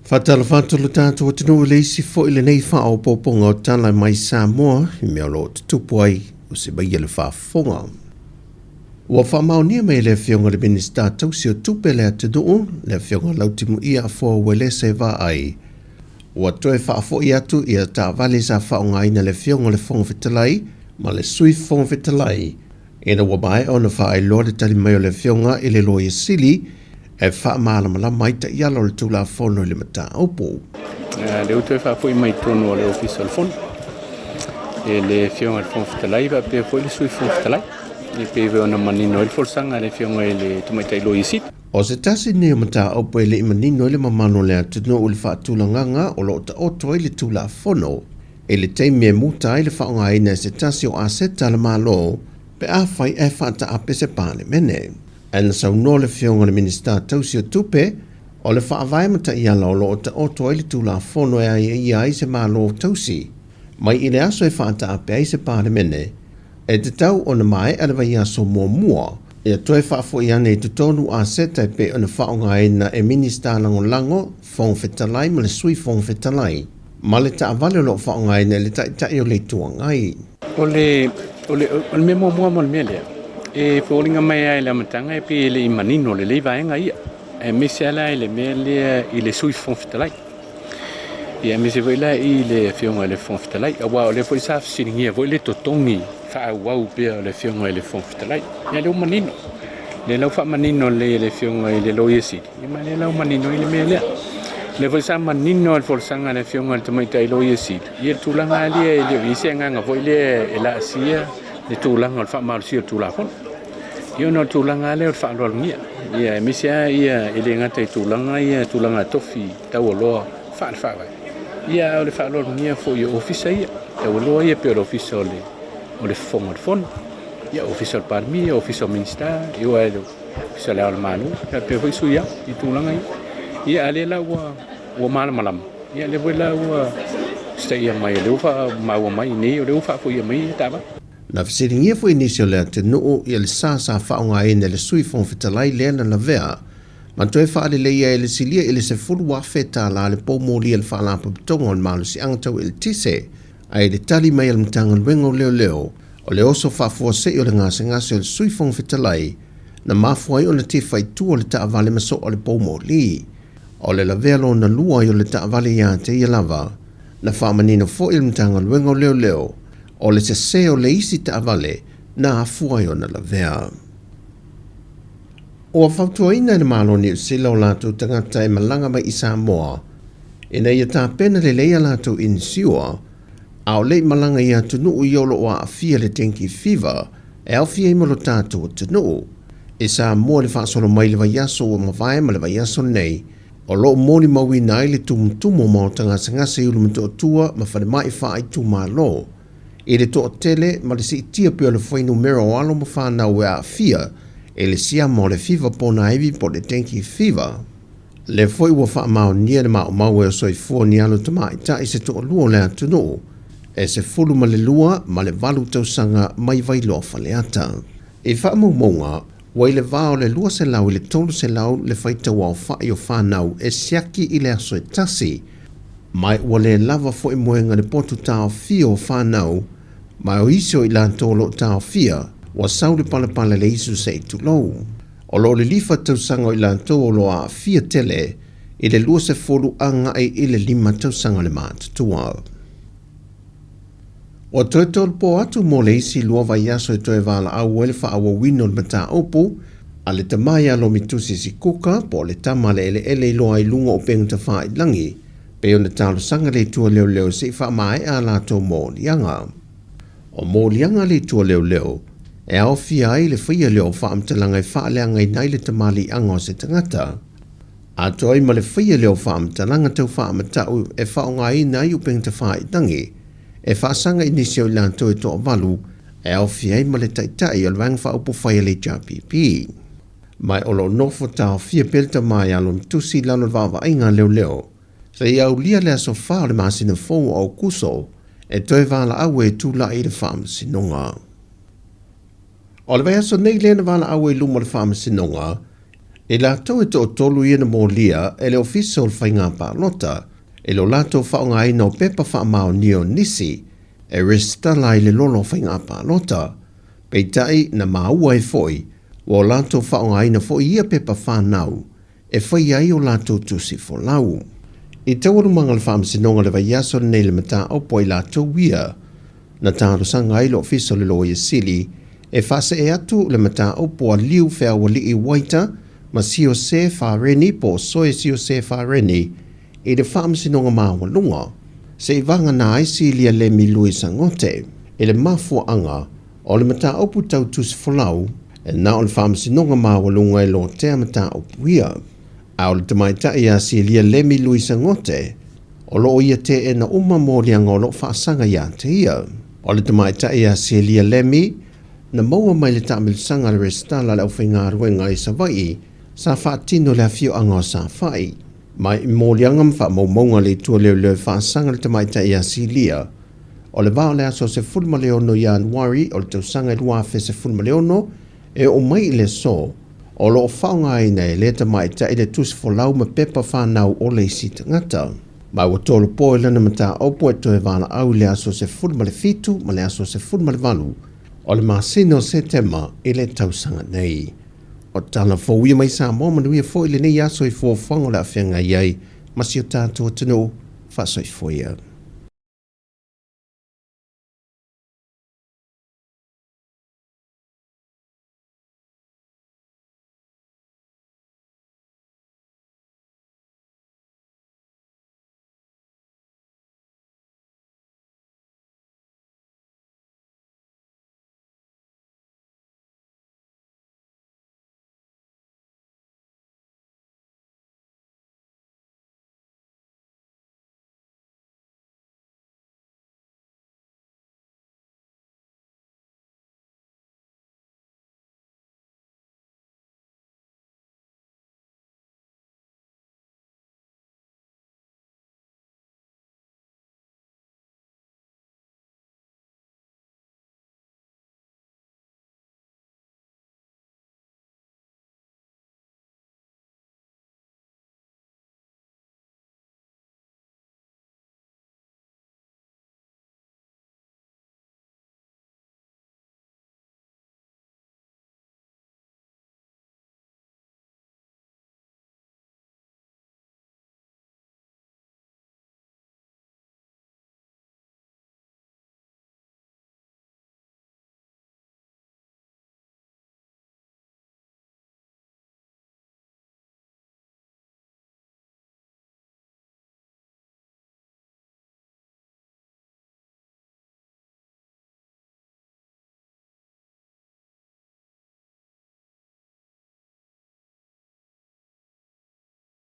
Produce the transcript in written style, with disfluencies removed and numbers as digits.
Faatalofa atu lo tatou atunuu i le isi foi lenei faaopoopoga o tala mai Samoa i mea o lo o tutupu ai o se maia le faafofoga. Ua faamaonia mai e le Afioga i le Minisita Tausi o Tupe a le atunuu, le Afioga Lautimuia Afoa Uelese Vaai, ua toe faafoi atu ia taavale sa faaaogaina e le Afioga i le Fofoga Fetalai ma le Sui Fofoga Fetalai ina ua maea ona faailoa le tali mai o le Afioga i le Loia Sili e faamalamalama ai taiala o le Tulafono i le mataupu. Lea ua toe faafoi mai i totonu o le Ofisa o le Fono e le Afioga i le Fofoga Fetalai faapea foi le Sui Fofoga Fetalai e pei foi ona manino ai le folasaga a le Afioga i le Tamaitai Loia Sili. O se tasi lenei o mataupu e le i manino ai le mamalu o le atunuu i le faatulagaga o lo o taoto ai le Tulafono i le taimi e muta ai le faaaogaina e se tasi o aseta a le Malo pe afai ae faataape se Palemene. Ae na saunoa le Afioga i le Minisita Tausi o Tupe, o le faavae ma taiala o lo o taoto ai le Tulafono e aiaia ai se Malo tausi mai i le aso e faataape ai se Palemene, e tatau ona maea le vaiaso muamua ia toe faafoi ane i totonu aseta e pei ona faaaogaina e Minisita Lagolago, Fofoga Fetalai ma le Sui Fofoga Fetalai, ma le taavale o lo o faaaogaina e le Taitai o le Itu Agai. O le, o le, o le mea muamua mo le mea lea, e foliga mai lava i le amataga e pei e le i manino lelei vaega ia, aemaise lava la i le mea lea i le Sui Fofoga Fetalai, ia aemaise foi la i le Afioga i le Fofoga Fetalai, aua o lea foi sa fesiligia foi le totogi faaauau pea o le Afioga i le Fofoga Fetalai. Ia lea ua manino, lea la ua faamanino lelei e le Afioga i le Loia Sili, Ia ma lea la ua manino ai le mea lea. O lea foi sa manino le folasaga a le Afioga i le Tamaitai Loia Sili, ia le tulaga lava lea e le o i ai se agaga foi lea e laasia le tulaga o le faamalosia o le Tulafono. Ia ona o le tulaga lava lea o le faaaloalogia, ia aemaise lava ia e le gata i tulaga ia, tulaga tofi taualoa faale-faavae, ia a o le faaaloalogia foi o ofisa ia, taualoa ia pei o le ofisa o le o le Fofoga o le Fono, ia ofisa o le Palemia, ofisa o Minisita, ia aua e le Ofisa o le Ao o le Malo, faapea foi sui ao i tulaga ia. Ia a lea la ua ua malamalama, ia lea foi la ua usitaia mai, o lea ua faamaua mai nei, o lea ua faafoia mai ia taavale. Na fesiligia foi nisi o le atunuu ia le sa sa faaaogaina e le Sui Fofoga Fetalai lea na lavea ma toe faaleleia e le silia i le $10,000 le poumoli a le Faalapotopotoga o le Malosiaga Tau Eletise ae i le tali mai a le Matagaluega o Leoleo, o le oso faafuasei o le gasegase o le Sui Fofoga Fetalai na mafua ai ona tefa i tua le taavale ma soa le poumoli. O le lavea lona lua ai o le taavale ia te ia lava, na faamanino foi e le Matagaluega o Leoleo, o le sese o le isi taavale na afua ai ona lavea. Ua fautuaina e le Malo o Niu Sila o latou tagata e malaga mai i Samoa ina ia tapena lelei a latou inisiua a o le i malaga i atunuu ia o lo o aafia le dengue fever e aofia ai ma lo tatou atunuu. I Samoa le faasolo mai i le vaiaso ua mavae ma le vaiaso lenei o lo o molimauina ai le tumutumu o maota gasegase i Ulumotootua ma falemai faaitumalo i le toatele ma le siitia pea o le fuainumera o alo ma fanau e aafia i le siama o le fiva ponaivi po o le dengue fever. Lea foi ua faamaonia le maumau e o soifua ni alo tamaitai se toalua o le atunuu e 12 ma le 8 tausaga mai Vailoa Faleata. I faamaumauga, ua i le va o le 200 i le 300 le faitau aofai o fanau e siaki i le aso e tasi, ma ua le lava foi moega le potu taofia o fanau, ma o isi o i latou o lo o taofia, ua sau le palapala le isu se i tulou. O lo o lilifa tausaga o i latou o lo o aafia tele i le 20 agai i le 5 tausaga le matutua. Ua toe tolopo atu mo le isi lua vaiaso e toe valaau ai le faaauauina o le mataupu a le tama ia Lomitusi Sikuka po o le tama a le eleele i loa ai luga o upega tafailagi pei ona talosaga le Itu a Leoleo se i faamaea a latou moliaga. O moliaga a le Itu a Leoleo e aofia ai le faia lea o faamatalaga e faaleagaina ai le tamaliiaga o se tagata, atoa ai ma le faia lea o faamatalaga tau faamatau e faaaogaina ai upega tafailagi e faasaga i nisi o i latou e toavalu e aofia ai ma le Taitai o le Vaega Faaupufai a le HRPP. Ma o lo o nofo taofia pea le tama ia Lomitusi i lalo o le vaavaaiga a leoleo seia aulia le aso 4 o le masina fou o Aokuso e toe valaau ai e tulai i le faamasinoga. O le vaiaso nei lea na valaau ai i luma o le faamasinoga. I latou e toatolu ia na molia e le Ofisa o le Faiga Palota i lo latou faaaogaina o pepa faamaonia o nisi e resitala ai le Lola o Faiga Palota. Peitai, na maua ai foi ua o latou faaaogaina foi ia pepa fanau e faia ai o latou tusi folau. I taualumaga o le Faamasinoga i le vaiaso lenei i le mataupu a i latou ia na talosaga ai le Ofisa o le Loia Sili e faasee atu le mataupu a Liu Feaualii Waita ma Siose Fareni po o Soe Siose Fareni i le Faamasinoga Maualuga se i vagana ai Silia Lemi Louis Angote i le mafuaaga o le mataupu tau tusi folau e na o le Faamasinoga Maualuga e lotea mataupu ia. A o le tamaitai ia Silia Lemi Louis Angote, o lo o ia teena uma moliaga o lo o faasaga ia te ia. O le tamaitai ia Silia Lemi, na maua mai le taamilosaga a le Resitala a le Aufaigaluega i Savaii sa faatino i le afioaga o Safa'i. Mai i moliaga ma faamaumauga a le Itu Leoleo e faasaga le tamaitai ia Silia, o le va o le aso 16 Ianuari o le tausaga e 2016 e oo mai i le aso, o lo o faaaogaina e lea tamaitai le tusi folau ma pepa fanau o le isi tagata. Ma ua tolopo i lana mataupu e toe valaau i le aso 17 ma le aso 18 o le masina o Setema i le tausaga nei. O tala fou ia mai Samoa manuia foi lenei aso i fuafuaga o le a feagai ai ma si o tatou atunuu. Faasoifua ia.